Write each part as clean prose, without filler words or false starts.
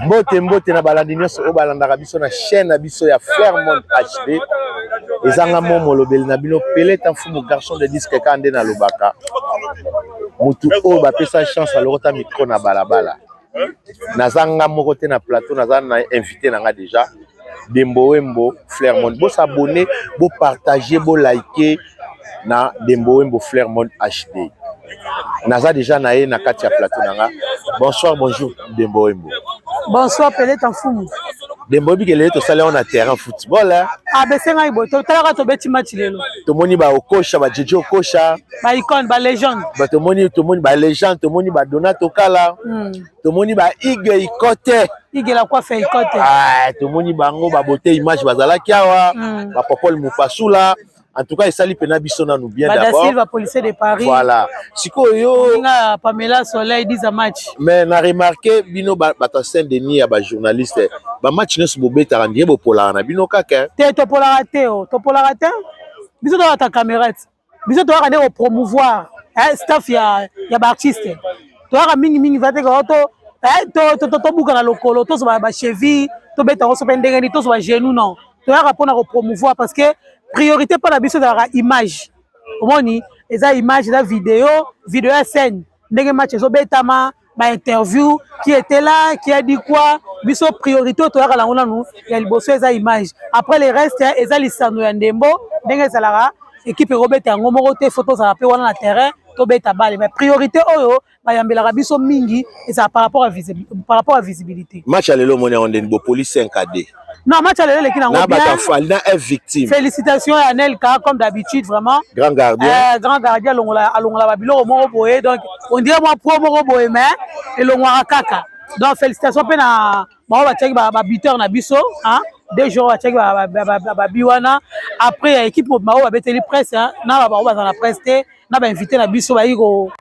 Mbote mbote na balandi nyonso oyo balandaka biso na chaîne na biso ya Fairmont HD. Ezanga mo molobeli na bino Peleta Mfumu garçon de disque kaka nde nalobaka. Mutu oyo bapesa chance alokota micro na balabala. Naza nga moko te na plateau, naza na invité na nga déjà. Dembo Wembo Flairmont. Bo s'abonner, bo partager, bo liker na Dembo Wembo Flairmont HD. Naza déjà na ye na kati ya plateau na nga. Bonsoir, bonjour Dembo Wembo. Bonsoir Peleta Mfumu. Dembo oyebi ke lelo tosali yango na terrain football. Hein? Ah besengai boye totalaka tobeti match lelo. Tomoni ba Okosha, ba Jeje Okosha. Ba icône, ba légende. Ba tomoni tomoni ba légende, tomoni ba Donato Kala. Tomoni ba Ige Ikote. Ige la coiffe Ikote. Ah, tomoni bango ba beauté image bazalaki awa, ba Popol Mupasula. En tout cas, esali pena biso nanu bien d'abord. Bada Silva, policier de Paris. Voilà. Sikoyo Nga Pamela Soleil disa match. Mais na remarqué bino ba bato Saint-Denis ya ba journaliste, ba match nyonso bobetaka ndie bopolaka na bino kaka. Te topolaka te oh, topolaka te. Biso toyaka caméra te. Biso toyaka nde ko promouvoir eh, staff ya ya ba artiste. Toyaka mingi mingi va te ko to eh, to to to buka na lokolo, to ba ba cheville, to beta ngo so pe ndenge ni to ba genou non. Toyaka mpona ko promouvoir parce que priorité mpona biso ezalaka image. Omoni eza image, eza video, video ya scène ndenge match ezobetama, ba interview, qui était là, qui a dit quoi. Biso priorité toyaka nango nanu ya liboso eza image. Après le reste eza lisano ya ndembo ndenge ezalaka équipe ekobeta yango moko te, faut tozala mpe wana na terrain tobeta balle. Mais priorité oyo bayambelaka biso mingi ezala par rapport à visibilité. Match ya lelo omoni yango ndeni bopoli 5 à 2. Non, match ya lelo eleki nango Na bien. bato afali na F victime. Félicitations à Anelka comme d'habitude vraiment. Grand gardien. Grand gardien alongola alongola ba biloko moko boye donc on dirait moi pro moko boye mais elongwaka kaka. Donc félicitations pe na bango batiaki ba, ba buteur na biso hein. 2 jours batiaki ba, ba, ba, ba, ba bi wana. Après ya équipe bango babeteli presse hein, na ba bango baza na presse te na ba invité na biso bayaki ko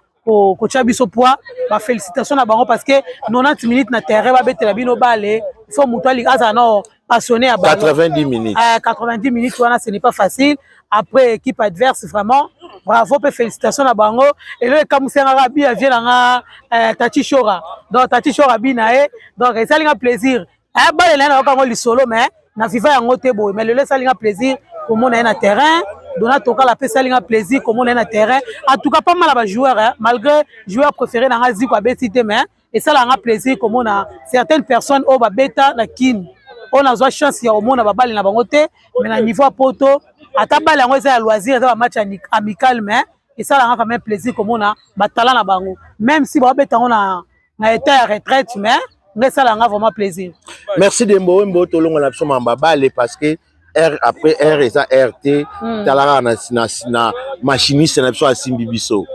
kotia biso poids. Ba félicitations na bango parce que 90 minutes na terrain babetela bino balle, il faut moto azala na passionné ya ballon. 90 minutes. 90 minutes wana ce n'est pas facile. Après équipe adverse vraiment bravo pe félicitations na bango. Elo ekamusengaka bi ya vie na nga Tati Shora. Donc Tati Shora bi na ye donc esali nga plaisir. Balle na ye na yokango lisolo mais na viva yango te boye mais lelo esali nga plaisir komona ye na terrain. Donato Kala pe esali nga plaisir komona ye na terrain. En tout cas pas mal ba joueurs hein, malgré joueur préféré na nga Zico abeti te mais esala nga plaisir komona certaines personnes oyo babeta na Kin. Oyo nazwa chance ya komona ba balle na bango te mais na niveau ya poto ata balle yango eza ya loisir, eza ba match amical mais esala nga quand même plaisir komona ba talent na bango même si ba beta yango na état ya retraite mais nga esala nga vraiment plaisir. Merci Dembo Wembo tolongo na biso mamba balle parce que R après R eza RT. Talaka na machiniste na biso asimbi biso.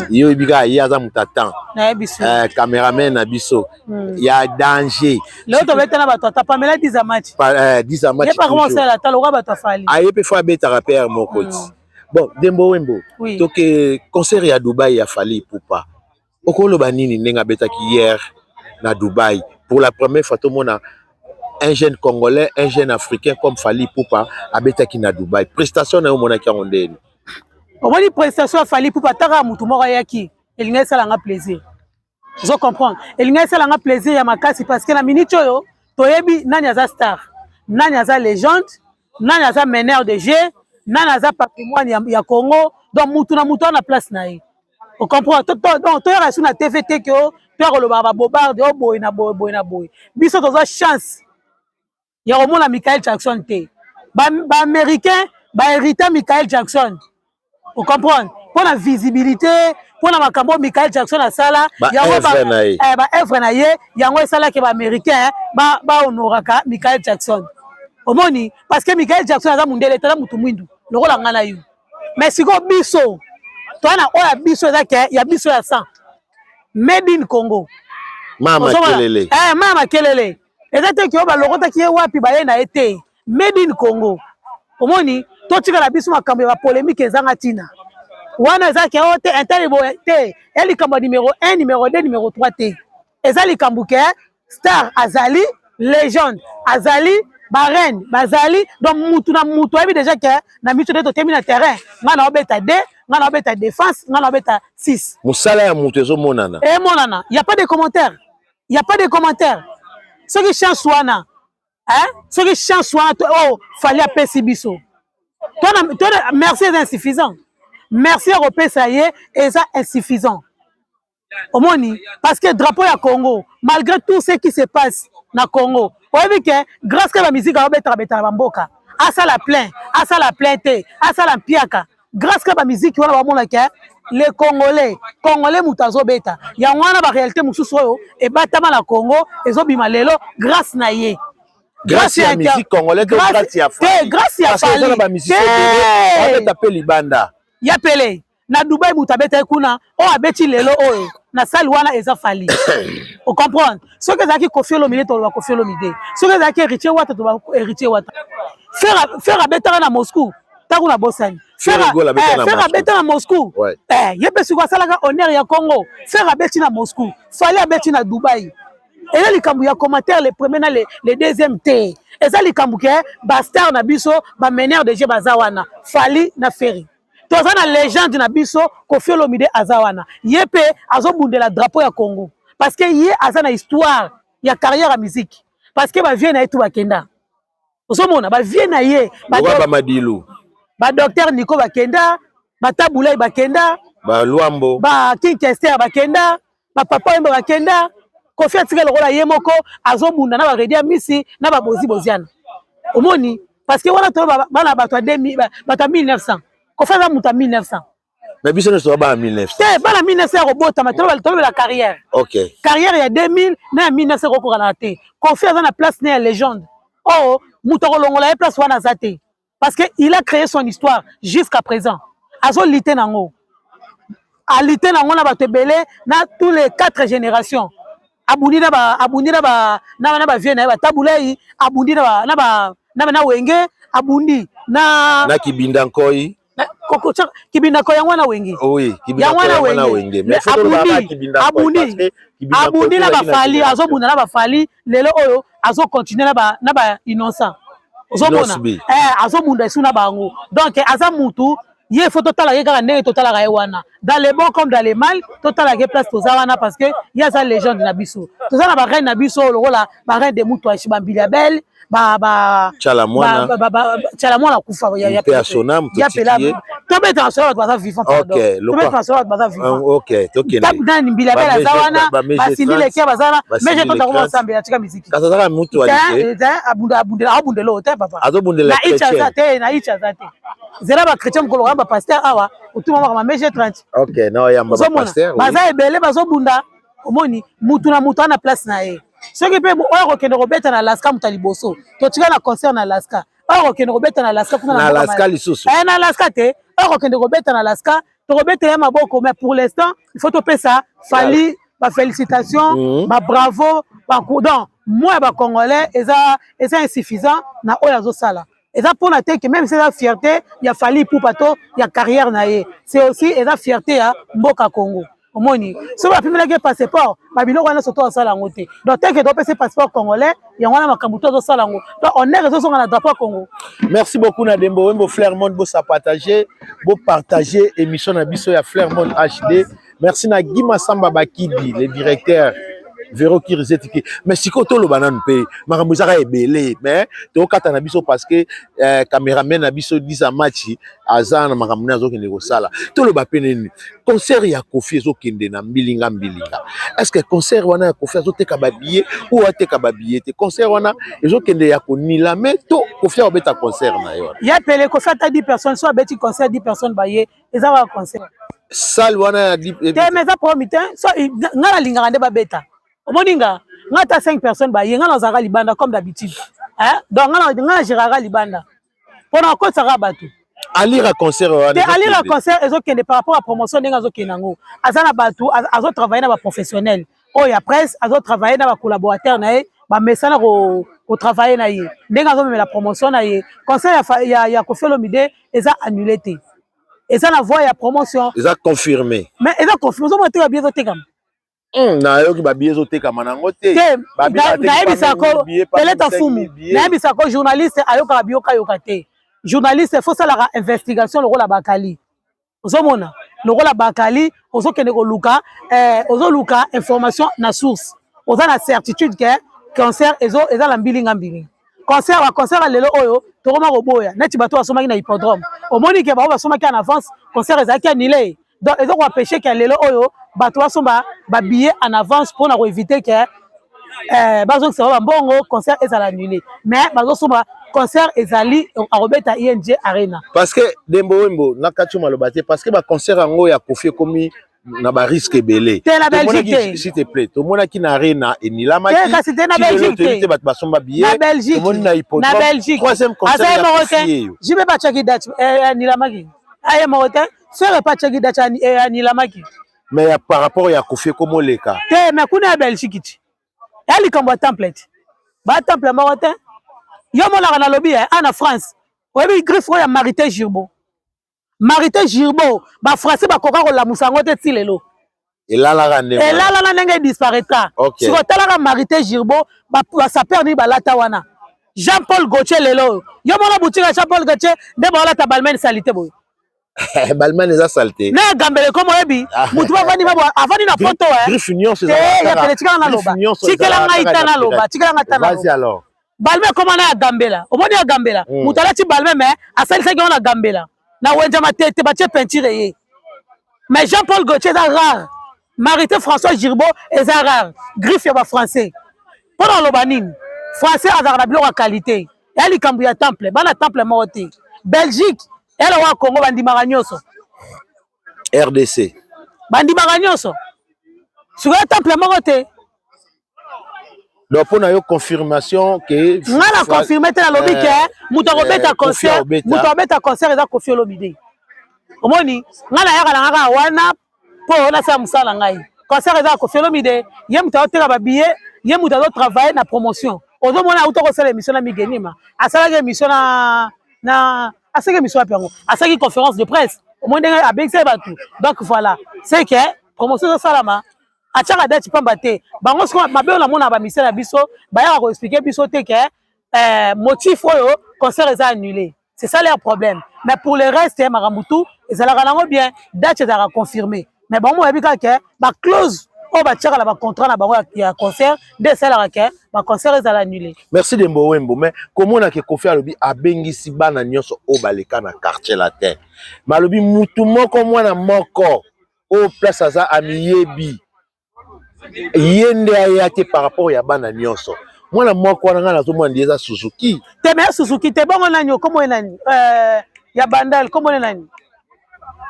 Yo ebika ye aza mutu atan. Na biso. Cameraman na biso. Ya danger. Leo tobeta na bato ata Pamela 10 match. Pa, 10 match. Ye pa comment ça la taloka bato afali. Aye pe fa betaka PR moko ti. Bon Dembo Wembo. Oui. Toke concert ya Dubaï ya Fally Ipupa. Okoloba nini ndenge abetaki hier na Dubaï pour la première fois tomona un jeune congolais, un jeune africain comme Fally Ipupa abetaki na Dubaï. Prestation na yo monaki yango ndeni? Omoni prestation ya Fally Ipupa taka mutu moko ayaki elinga esala nga plaisir. Zo comprendre. Elinga esala nga plaisir ya makasi parce que na minute oyo toyebi nani aza star, nani aza légende, nani aza meneur de jeu, nani aza patrimoine ya Congo. Donc mutu na mutu ana place na ye. On comprend. Donc toyaka sur na TV te que toyaka koloba ba bobarde o boye na boye boye na boye. Biso tozwa chance ya komona Michael Jackson te. Ba américain ba hérita Michael Jackson. On comprend. Pour la visibilité, pour la makambo Michael Jackson asala, yango ba œuvre na ye, yango esala ke ba américain ba honoraka Michael Jackson. Omoni parce que Michael Jackson aza mundele tala mutu mwindu lokola nga na yo. Mais siko biso toi na oya biso eza ke ya biso ya sang. Made in Congo. Mama kelele. Mama kelele. Eza te ke ba lokota ki wapi ba ye na ete. Made in Congo. Omoni totikala biso makambo ya ba polémique ezanga tina. Wana eza ke o te intel boye te. Ya likambo numéro 1, numéro 2, numéro 3 te. Eza likambo ke star azali légende, azali ba reine, bazali donc mutu na mutu ayebi déjà ke na miso nde totemi na terrain, nga na obeta 2, nga na obeta défense, nga na obeta 6. Musala ya mutu ezomonana. Emonana, y a pas de commentaire. Y a pas de commentaire. Soki chance wana, hein? Soki chance wana oyo, oh, Fally apesi biso tona, merci eza insuffisant. Merci ya kopesa ye eza insuffisant, omoni, parce que drapeau ya Congo, malgré tout ce qui se passe na Congo, oyebi ke grâce ke bamusique aobetaka betaka bamboka, asala plein, asala plein te, asala mpiaka, grâce ke bamusique wana bamona ke les Congolais, Congolais moto azobeta. Yango wana baréalité mosusu oyo ebatama na Congo ezobima lelo grâce na ye. Grâce ya musique congolais to grâce ya Fally? Grâce ya Fally. Bamusicien babeta mpe libanda. Ya pele na Dubai, moto abeta ye kuna, oyo abeti lelo oyo na salle wana eza Fally. Ocomprendre? Soki ezalaki Koffi Olomide, toloba Koffi Olomide. Soki ezalaki Héritier Wata, toloba Héritier Wata. Ferre abetaka na Moscou ntango na bosani. Ferre abeta na Moscou, ye mpe sikoyo asalaka honneur ya Congo. Ferre abeti na Moscou, Fally abeti na Dubai. Eza likambo ya commentaire le premier na le deuxième te. Eza likambo ke bastar na biso, bameneur de jeu baza wana, Fally na Ferre. Toza na légende na biso Koffi Olomide, aza wana, ye mpe azobundela drapeau ya Congo, parce que ye aza na histoire ya carrière ya musique, parce que bavieux na ye tu bakenda. Ozomona bavieux na ye. Bamadilu. Badocteur Nico bakenda, batabulai bakenda. Balwambo. Baking Kester bakenda, bapapa Oyemba bakenda. Koffi atika lokola ye moko azobunda na baReddy Amisi na babozi boziana, omoni, parce que wana toyo bana bato ya 1900. Koffi aza moto ya 1900. Mais biso nyonso toza bana 1900. Te, bana 1900 ya kobotama, tolobela carrière. Carrière ya 2000 na ya 1900 ekokokana te. Koffi aza na place ne ya légende oyo moto akolongola ye place wana aza te, parce que il a créé son histoire jusqu'à présent. Azolite nango, alite nango na bato ebele, na tous les quatre générations. Abundi na ba abundi na ba na na bavieux na ye batabulai, abundi na ba na ba na na Wenge, abundi na Na Kibinda Nkoi. Kibinda Nkoi, yango wana Wenge. Oui. Yango wana Wenge. Abundi, abundi na baFally, azobunda na baFally lelo oyo, azocontinue na ba Innocent, ozomona, azobunda esu na bango. Donc aza mutu ye faut totala ye kaka ndenge totalaka ye wana, dans le bon comme dans le mal, totalaka ye place toza wana, parce que ye aza légende na biso. Toza na bareine na biso lokola bareine de mutu bambili bele. Tshala Mwana. Tshala Mwana kufa. Tobetaka solo bato baza vivant, tobetaka solo bato baza vivant. Nani? Mbila Bele aza wana, basindi leke baza wana, mais je totako osambela, tika miziki. Kasi azaka mutu. Abundela oyo te, papa. Azobundela. Na ichi aza te, na ichi aza te. Zela bachrétien mokolo kaka bapasteur awa otuma makambo meje 30. Ok, na oyamba bapasteur. Baza ebele bazobunda. Omoni, mutu na mutu ana place na ye. Soki mpe oyo akokende kobeta na Alaska, moto ya liboso totika na concert na Alaska, oyo akokende kobeta na Alaska kuna. Na Alaska lisusu? Na Alaska te. Oyo akokende kobeta na Alaska, tokobetela ye maboko. Mais pour l'instant, il faut topesa Fally bafélicitation, babravo. Donc moi ya bacongolais eza insuffisant na oyo azosala. Eza mpona te ke même si eza fierté ya Fally Ipupa to ya carrière na ye, c'est aussi eza fierté ya mboka Congo. Omoni, soki bapimelaki passeport, babiloko wana nyonso to asala yango te. Donc teke topesa passeport congolais, yango wana makambo to azosala yango. Donc honneur ezozonga na drapeau ya Congo. Merci beaucoup na Dembo Wembo Flair Monde. Bosa partager, bopartager émission na biso ya Flair Monde HD. Merci na Guy Massamba Bakidi, le directeur Vero Kirizetiki. Mais sikoyo toloba nanu mpe makambo ezaka ebele, mais tokata na biso parce que cameraman na biso Disa Machi aza na makambo nde azokende kosala. Toloba mpe nini? Concert ya Koffi ezokende na mbilinga mbilinga. Est ce que concert wana ya Koffi azoteka babillet ou ateka babillet te? Concert wana ezokende ya konilame to Koffi akobeta concert na ye wana? Ya pele, Koffi ata 10 personnes, so abeti concert, 10 personnes baye, eza kaka concert. Salle wana ya Te, mais eza problème te. So nga nalingaka nde babeta. Omoni, nga ata 5 personnes baye, nga nazalaka libanda comme d'habitude. Donc nga na géraka libanda mpona akotisaka bato. Alira concert wana. Te, alira concert ezokende par rapport à promotion ndenge azokende yango. Aza na bato, azotravaille na baprofessionnel oyo ya presse, azotravaille na bacollaborateur na ye, bamesana kotravaille na ye ndenge azomemela promotion na ye. Concert ya Koffi Olomide eza annulé te, eza na voie ya promotion. Eza confirmé. Mais eza confirmé, ozomona te babillet ezotekama. Nayoki babillet ezotekama nango te. Nayebisako peleta fumu, nayebisako journaliste ayokaka biyokayoka te. Journaliste faut salaka investigation lokola bakali. Ozomona lokola bakali, ozokende koluka, ozoluka information na source, oza na certitude ke Concert eza na mbilinga mbilinga. Concert, ba concert ya lelo oyo tokoma koboya neti bato basomaki na hippodrome, omoni ke bango basomaki en avance, concert ezalaki annulé. Donc eza koempêche ke lelo oyo bato basomba babillet en avance mpona koéviter ke bazongisa bango bambongo, concert ezala annulé. Mais bazosomba, concert ezali, akobeta ING Arena. Parce que Dembo Wembo, na kati maloba te, parce que baconcert yango ya Kofi ekomi na barisque ebele. Te, na Belgique te. S'il te plaît, tomonaki na Arena enilamaki. Te, kasi te, na Belgique te. Te, bato basomba billet. Na Belgique. Tomoni na hippodrome. Na Belgique. Troisième concert ya Kofi eyo. Jibe batiaki date, anilamaki. Aye moko te, Ferre pa atiaki date, anilamaki. Mais ya par rapport ya Kofi ekomoleka. Te, mais kuna ya Belgique ti ya likambo ya temple ti batemple moko te. Yo monaka, nalobi a na France, oyebi griffe oyo ya Martin Girbo, Martin Girbo, bafrançais bakoka kolamusa yango te ti lelo. Elalaka ndenge. Elalaka ndenge edisparaîtra. Siko otalaka Martin Girbo, basapeurs nini balata wana? Jean Paul Gaultier lelo oyo, yo mona boutique ya Jean Paul Gaultier nde baolata Balmain saleté boye. Balmain eza saleté? Na gambele komo, oyebi mutu bavandi, avandi na poto. Griffe nyonso. Yapele, tikala naloba, tikela ngai ta naloba, tikela ngai ta naloba. Balmain ekoma na ya gambela, omoni ya gambela, moto alati Balmain, mais asalisaki yango na gambela na wenza matete, batie peinture ye. Mais Jean Paul Gaultier eza rare, Marité François Girbo eza rare, griffe ya bafrançais. Mpo na oloba nini? Français azalaka na biloko ya qualité. Ya likambo ya temple, bana temple moko te. Belgique eloko ya Congo, bandimaka nyonso. RDC. Bandimaka nyonso, sikoyo temple moko te. Donc mpo na yo, confirmation ke? Nga na confirme te, nalobi ke moto akobeta concert, moto akobeta concert eza Kofi Olomide. Omoni, nga nayaka na nga kaka wana mpo nasala mosala na ngai. Concert eza ya Kofi Olomide, ye moto azoteka babillet, ye moto azotravaille na promotion. Ozomona auta kosala émission na Migenima, asalaki émission na asalaki émission wapi yango, asalaki conférence de presse, omoni ndenge abengisaki bato. Donc voilà, c'est que promotion ezosalama, atiaka date pamba te. Bango sikoyo mabe oyo namona, bamisala biso bayaka koexpliquer biso te ke motif oyo concert eza annulé. C'est ça leur problème. Mais pour le reste, makambo tout ezalaka nango bien, date ezalaka confirmé. Mais bango oyebi kaka ke baclause oyo batiaka na bacontrat na bango ya concert nde esalaka ke baconcert ezala annulé. Merci Dembo Wembo. Mais komona ke Kofi alobi abengisi bana nyonso oyo baleka na Quartier Latin, mais alobi mutu moko, mwana moko oyo place aza amiyebi, ye nde aya te par rapport ya bana nyonso. Mwana moko wana, ngai nazomona ndi eza Suzuki. Te, mais Suzuki te. Bongo nani? Okombo ye nani? Ya Bandal, kombo ne nani?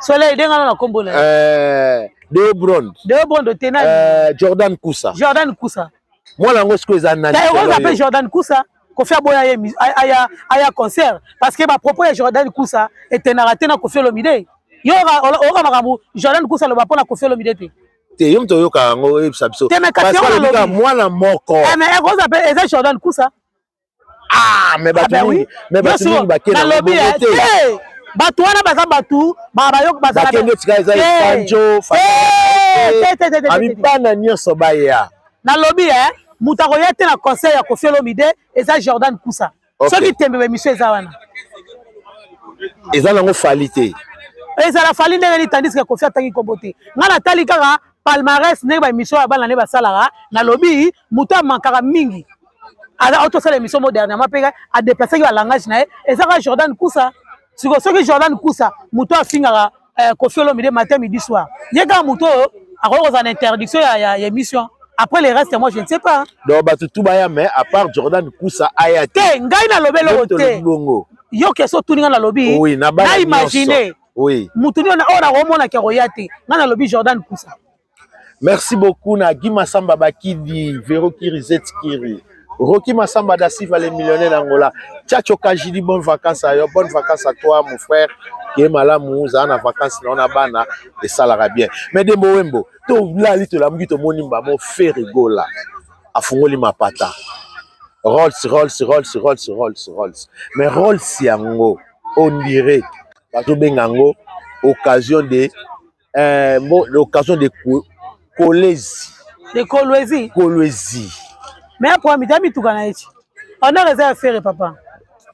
Soleil ndenge wana na kombo na ye. Deo Brond. Deo Brondo te, nani? Jordan Kusa. Jordan Kusa. Mwana yango sikoyo eza nani? Oza mpe Jordan Kusa, Kofi aboya ye aya concert parce que bapropos ya Jordan Kusa etenaka te na Kofi Olomide. Yo oyoka makambo Jordan Kusa aloba mpo na Kofi Olomide te? Te, yo moto oyoka yango, oyebisa biso. Te, mais kasi yango nalobi mwana moko. Mais ekoza mpe eza Jordan Kusa. Ah, mais bato mingi, mais bato mingi bakende. Nalobi te, bato wana baza bato. Bakende tika eza efanjo amibana nyonso baya. Nalobi moto akoya te na concert ya Kofi Olomide eza Jordan Kusa. Soki tembe, baémission eza wana. Eza nango Fally te? Ezala Fally ndenge nini, tandis que Kofi atangi nkombo te? Ngai natali kaka palmarès, ndenge baémission ya bana nde basalaka. Nalobi moto amankaka mingi, aza autosala émission mo dernièrement mpe adéplaçaki balangage na ye, eza kaka Jordan Kusa. Sikoyo soki Jordan Kusa, moto afingaka Kofi Olomide matin, midi, soir, ye kaka moto oyo akoki kozala na interdiction ya émission. Après, le reste, moi je ne sais pas. Donc bato tu baya, mais à part Jordan Kusa aya te? Te, ngai nalobi eloko te. Bongo. Yo question otuni, ngai nalobi. Oui, na na imagine mutu nini oyo nakomonaki akoya te. Ngai nalobi Jordan Kusa. Merci beaucoup na Guy Massamba Bakidi, Vero Kiri, Zet Kiri, Rocky Massamba da Silva, les millionnaires d'Angola. Tchatcho Kajidi, bonnes vacances à yo, bonnes vacances à toi, mon frère. Qui est malamu, za na vacances na ona bana et ça la bien. Mais Dembo Wembo, to lali to lamuki to moni mbamo Ferre Gola. Afungoli mapata. Rolls, Rolls, Rolls, Rolls, Rolls, Rolls. Mais Rolls yango, on dirait, bazo benga yango occasion de bon, l'occasion de Kolezi. De Kolwezi. Kolwezi. Mais après mita mituka na ye ti honneur eza ya Ferre, papa.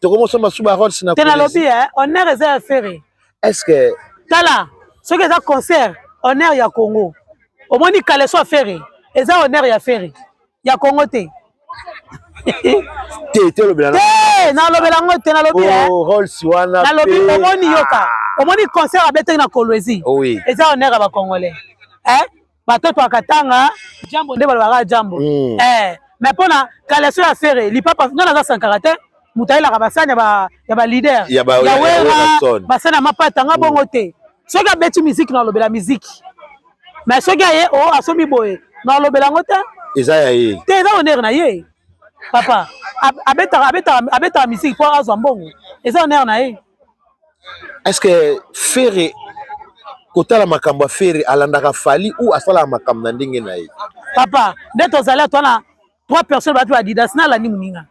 Tokomosomba su ba Rolls na Te, nalobi honneur eza ya Ferre. Est ce que Tala, soki eza concert honneur ya Congo, omoni kaleso ya Ferre eza honneur ya Ferre, ya Congo te. Te, te, olobela. Te, nalobela yango te, nalobi. Oh, Rolls wana. Nalobi, omoni, yoka, omoni concert abetaki na Kolwezi. Eza honneur ya Bacongolais, eh? Batoto akatanga jambo nde balobaka jambo. Eh, mais mpona caleçon ya Ferre, lipapa, nga naza Sankara te, moto ayelaka basani ya baleader ya Wera, basani ya mapata, nga bongo te. Soki abeti musique, nalobela musique, mais soki aye o asombi boye, nalobela yango te. Eza ya ye. Te, eza honneur na ye, papa. Abetaka musique mpo azwa mbongo, eza honneur na ye. Est ce que Ferre, kotala makambo ya Ferre, alandaka Fally ou asalaka makambo na ndenge na ye? Papa, nde tozali ato wana, trois personnes bato Adidas, nalandi moninga,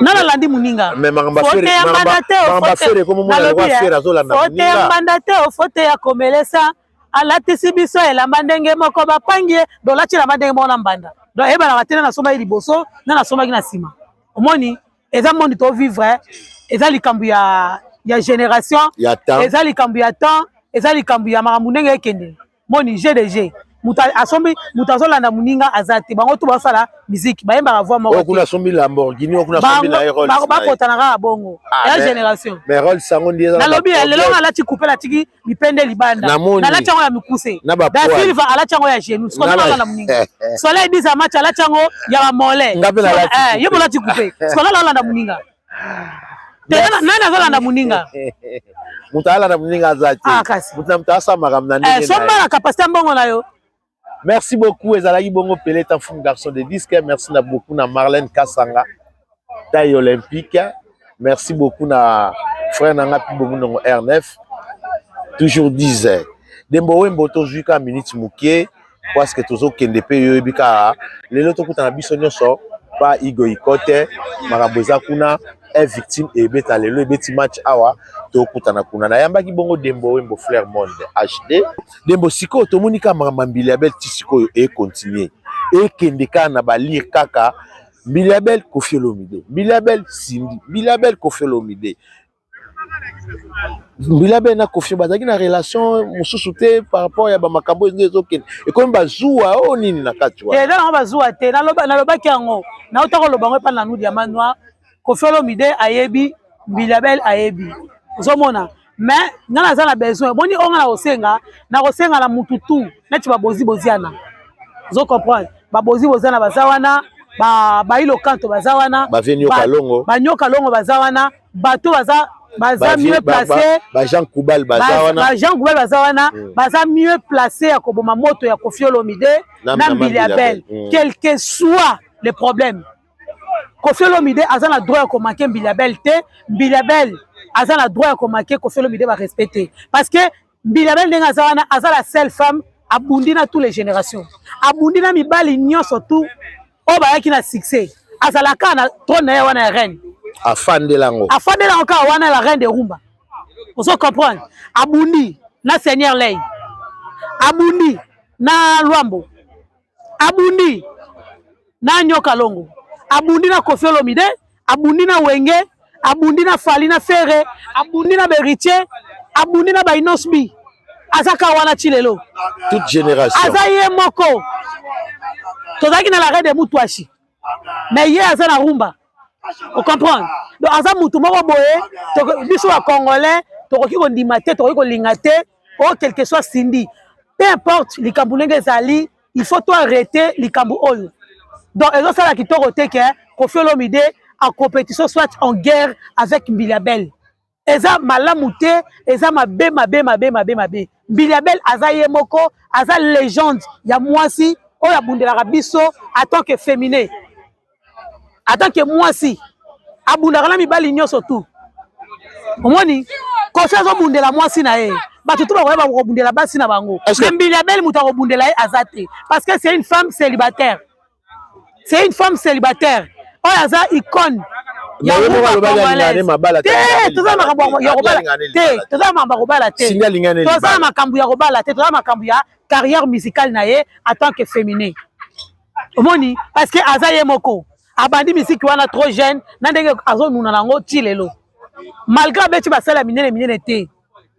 nalandi moninga. Mais makambo ya Ferre ekomomona lokola Ferre azolanda moninga. Mbanda te, ofote ya komelesa alatisi biso elamba ndenge moko, bapangi ye, donc olati elamba ndenge moko na mbanda, donc eyebanaka te na nasombaki liboso na nasombaki na nsima. Omoni, eza monde tovivre, eza likambo ya génération. Ya temps. Eza likambo ya temps, eza likambo ya makambo ndenge ekende. Moni gdg, moto asombi, moto azolanda moninga aza te. Bango to basala musique, bayembaka voix moko. Oyo kuna asombi Lamborghini, oyo kuna asombi na ye Rolls. Bakotana kaka bongo, ya génération. Mais Rolls yango ndi eza. Nalobi, lelo nga alati coupe, alatiki mipende libanda, nalati yango ya mikuse. Da Silva alati yango ya genou, sikoyo nalanda moninga? Soleil Disa match alati yango ya bamole. Yo bolati coupe, sikoyo nalanda moninga? Nani azolanda moninga? Moto alanda moninga aza te. Moto na moto asala makambo na ndenge. Somba na capacité ya mbongo na yo. Merci beaucoup. Ezalaki bongo Peleta Mfumu, garçon de disque. Merci na beaucoup na Marlène Kasanga, taille olympique. Merci beaucoup na frère nanga mpi bongo ndongo R9, toujours 10 Dembo Wembo. Tozwi kaka minute moke parce que tozokende mpe. Yo oyebi kaka, lelo tokutana biso nyonso pa Igo Ikote. Makambo eza kuna, e victime ebeta lelo, ebeti match awa, tokutana kuna. Nayambaki bongo Dembo Wembo, Flair Monde HD. Dembo, sikoyo tomoni kaka makambo ya Mbilia Bel ti sikoyo econtinue, ekende kaka na balire kaka Mbilia Bel, Koffi Olomide, Mbilia Bel, Cindy, Mbilia Bel, Koffi Olomide. Mbilia Bel na Koffi bazalaki na relation mosusu te par rapport ya bamakambo oyo nde ezokende, ekomi bazuwa oyo nini na kati wana? Eza nango bazuwa te. Nalobaki yango, nauta koloba yango epai na nu Diamant Noir. Koffi Olomide ayebi, Mbilia Bel ayebi, ozomona. Mais nga naza na besoin, boni oyo nga na kosenga, na kosenga na mutu tu neti babozi boziana, ozo comprendre, babozi boziana baza wana, bailo kanto baza wana. Banyoka Longo. Banyoka Longo baza wana, bato baza mieux placé. Ba Jean Kubal baza wana. Ba Jean Kubal baza wana, baza mieux placé ya koboma moto ya Koffi Olomide na Mbilia Bel. Quel que soit le problème, Koffi Olomide aza na droit ya komanquer Mbilia Bel te, Mbilia Bel aza na droit ya komanquer Koffi Olomide barespect, parce que Mbilia Bel, ndenge aza wana, aza la seule femme abundi na toutes les générations, abundi na mibali nyonso tu oyo bayaki na succès. Azalaka na trône na ye wana ya reine. Afandela yango. Afandela yango kaka wana, la reine de rumba, ozo comprendre. Abundi na Seigneur Ley, abundi na Lwambo, abundi na Nyoka Longo, abundi na Koffi Olomide, abundi na Wenge, abundi na Fally, na Ferre, abundi na Beritier, abundi na baInnoss'B. Aza kaka wana ti lelo. Toute génération. Aza ye moko. Tozalaki na la reine de Mutwashi, mais ye aza na rumba, ocomprendre. Donc aza mutu moko boye, biso Bacongolais tokoki kondima te, tokoki kolinga te o quelque soit Cindy, peu importe likambo ndenge ezali, il faut to arrêter likambo oyo. Donc ezosala kitoko te ke Koffi Olomide en compétition, soit en guerre avec Mbilia Bel. Eza malamu te, eza mabe, mabe, mabe, mabe, mabe. Mbilia Bel aza ye moko, aza légende ya mwasi oyo abundelaka biso en tant que féminin, en tant que mwasi, abundaka na mibali nyonso tu. Omoni, Koffi azobundela mwasi na ye, bato tu bakoyeba kobundela basi na bango, mais Mbilia Bel, moto akobundela ye aza te, parce que c'est une femme célibataire, c'est une femme célibataire oyo aza icône. Te, toza makambo ya kobala te, toza makambo ya kobala te, toza makambo ya kobala te, toza makambo ya carrière musicale na ye en tant que féminin. Omoni, parce que aza ye moko abandi misiki wana trop jeune, na ndenge azonuna nango ti lelo, malgré abeti basala minene minene te,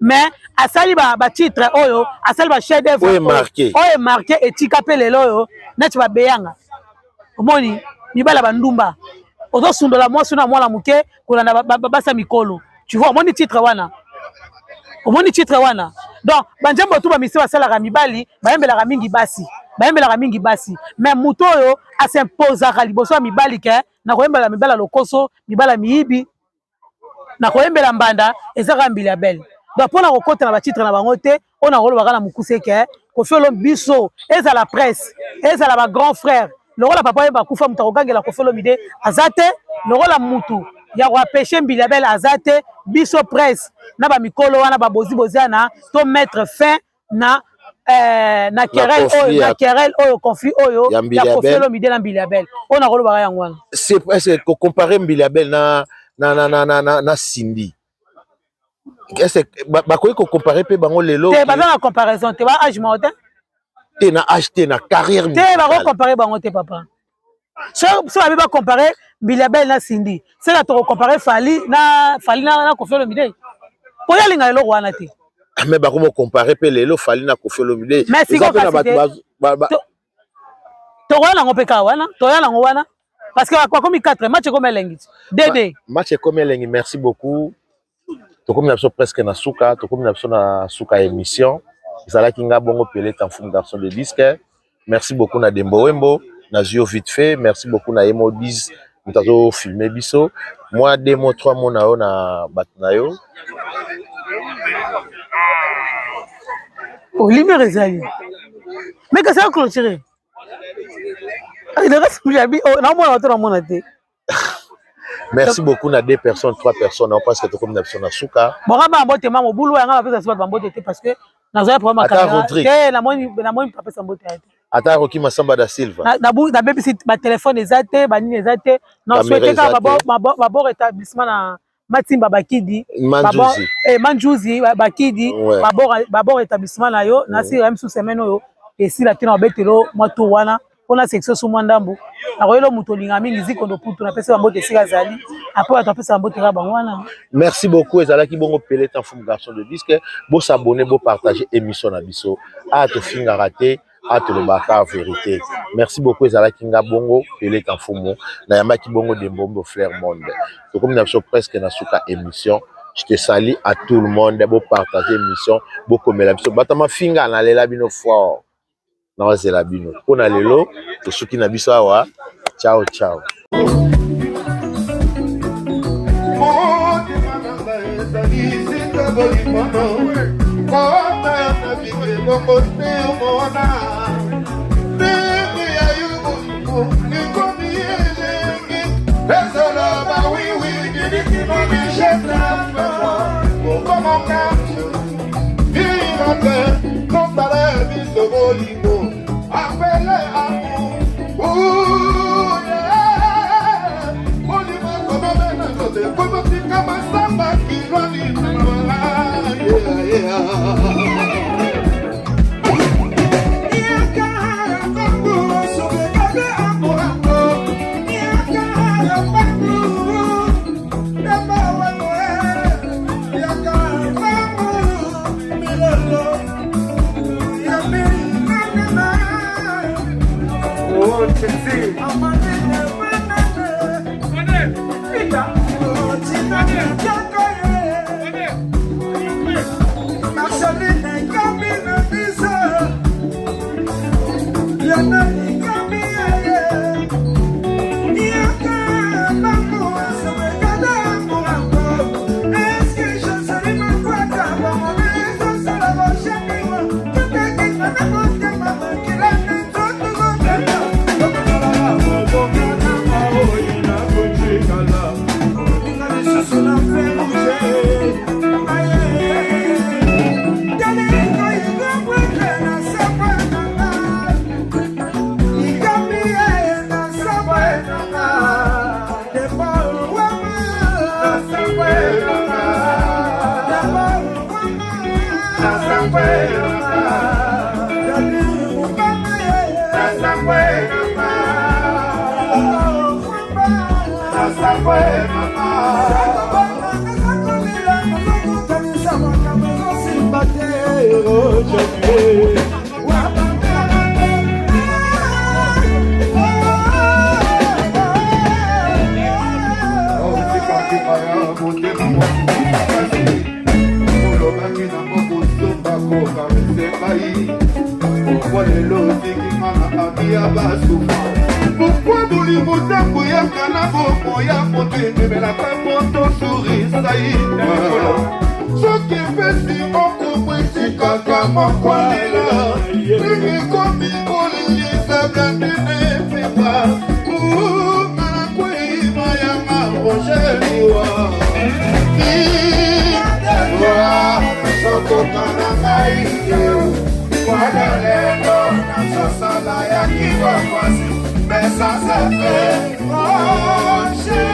mais asali batitre oyo, asali bachef d'œuvre oyo emarquer, etika mpe lelo oyo neti babeyanga. Omoni mibali ya bandumba, ozosundola mwasi na mwana moke kolanda basi ya mikolo, tu vois. Omoni titre wana, omoni titre wana. Donc banzembo tu bamisi basalaka, mibali bayembelaka mingi basi, bayembelaka mingi basi. Mais moto oyo as'imposaka liboso ya mibali ke nakoyembela mibali ya lokoso, mibali ya miyibi, nakoyembela mbanda, eza kaka Mbilia Bel. Donc mpona kokota na batitre na bango te, oyo nakolobaka na mokuse ke Koffi Olomide, biso ezala presse, ezala bagrand frère lokola papa oyo bakufa, moto akogangela Koffi Olomide aza te, lokola mutu ya koempêcher Mbilia Bel aza te. Biso presse na bamikolo wana babozi wana, to mettre fin na querelle oyo, na querelle oyo, conflit oyo ya Koffi Olomide na Mbilia Bel. Oyo nakolobaka yango wana. C'est est-ce que comparer Mbilia Bel na Cindy, est-ce bakoki kocomparer mpe bango lelo? Te, baza na comparaison te, ba âge moko te. Te na âge te, na carrière. Te, bakocomparer bango te, papa. So babi bacomparer Mbilia Bel na Cindy, seka tokocomparer Fally na Fally na Koffi Olomide, po ye alinga eloko wana te. Mais bakomo comparer mpe lelo Fally na Koffi Olomide. Mais sikoyo kasi te, tokoya nango mpe kaka wana, toya nango wana parce que bakomi 4 match, ekomi elengi ti dd. Match ekomi elengi. Merci beaucoup. Tokomi na biso presque na suka, tokomi na biso na suka ya émission. Ezalaki nga bongo Peleta Mfumu, garçon de disque. Merci beaucoup na Dembo Wembo, nazwi yo vite fait. Merci beaucoup na Yemo 10, moto azofilmer biso. Mwa deux mots, trois mots na yo na bato na yo. Lumière ezali, mais kasi aclôturer le reste jabi naomona bato, namona te. Merci beaucoup na deux personnes, trois personnes, parce que tokomi na biso na suka. Bonga bambote ma mobulu yanga, bapesa so bato bambote te parce que nazwaya problème. Ata Rodrigue. Te, namoni bapesa mbote ya te. Ata Roki Masamba da Silva. Nabebisi batelefone eza te, banini eza te. Nasouhaite kaka babon rétablissement na Matimba Bakidi. Manjuzi. Manjuzi Bakidi, babon rétablissement na yo. Nasila misu semaine oyo esila te na babetelo mwa tour wana mpona section su mwa ndambu. Nakoyela moto olinga mingi, Zikondo Putu, napesi bambote esika azali. Apres bato apesa bambote kaka bango wana. Merci beaucoup. Ezalaki bongo Peleta Mfumu, garçon de disque. Bos'abonner, bopartager émission na biso. A tofingaka te, a tolobaka vérité. Merci beaucoup. Ezalaki nga bongo Peleta Mfumu, nayambaki bongo Dembombo Flair Monde. Tokomi na biso presque na suka émission. Je te salue à tout le monde. Bopartager émission, bokomela biso bato mafinga, nalela bino fort, nawazela bino. Mpona lelo tosuki na biso awa. Ciao ciao. Motema na ngai ezali sika bolingono kota na bike bongo te omona ndenge ya yo bolingo likomi elenge ezoloba wiwi didikimoni jetame okomoka vivre tosala biso bolingo apele amour. Bolingo ekomeme na nzoto, ekomotika masamba kilwani. Kasi olobaki nango kosomba kokarese ngai, pourquoi lelo otiki nga na ami ya basufa? Pourquoi bolingo ntango yaka na bomo ya moto ememelaka moto surisai? Soki epesi moko mwetikaka moko alela ndenge ekomi kolelisa blandine pepa kunga na kweyima yanga Roger liwa sokoka na ngai te wana lelo nazosala ya kiwa mwasi mais sans effet, Roger.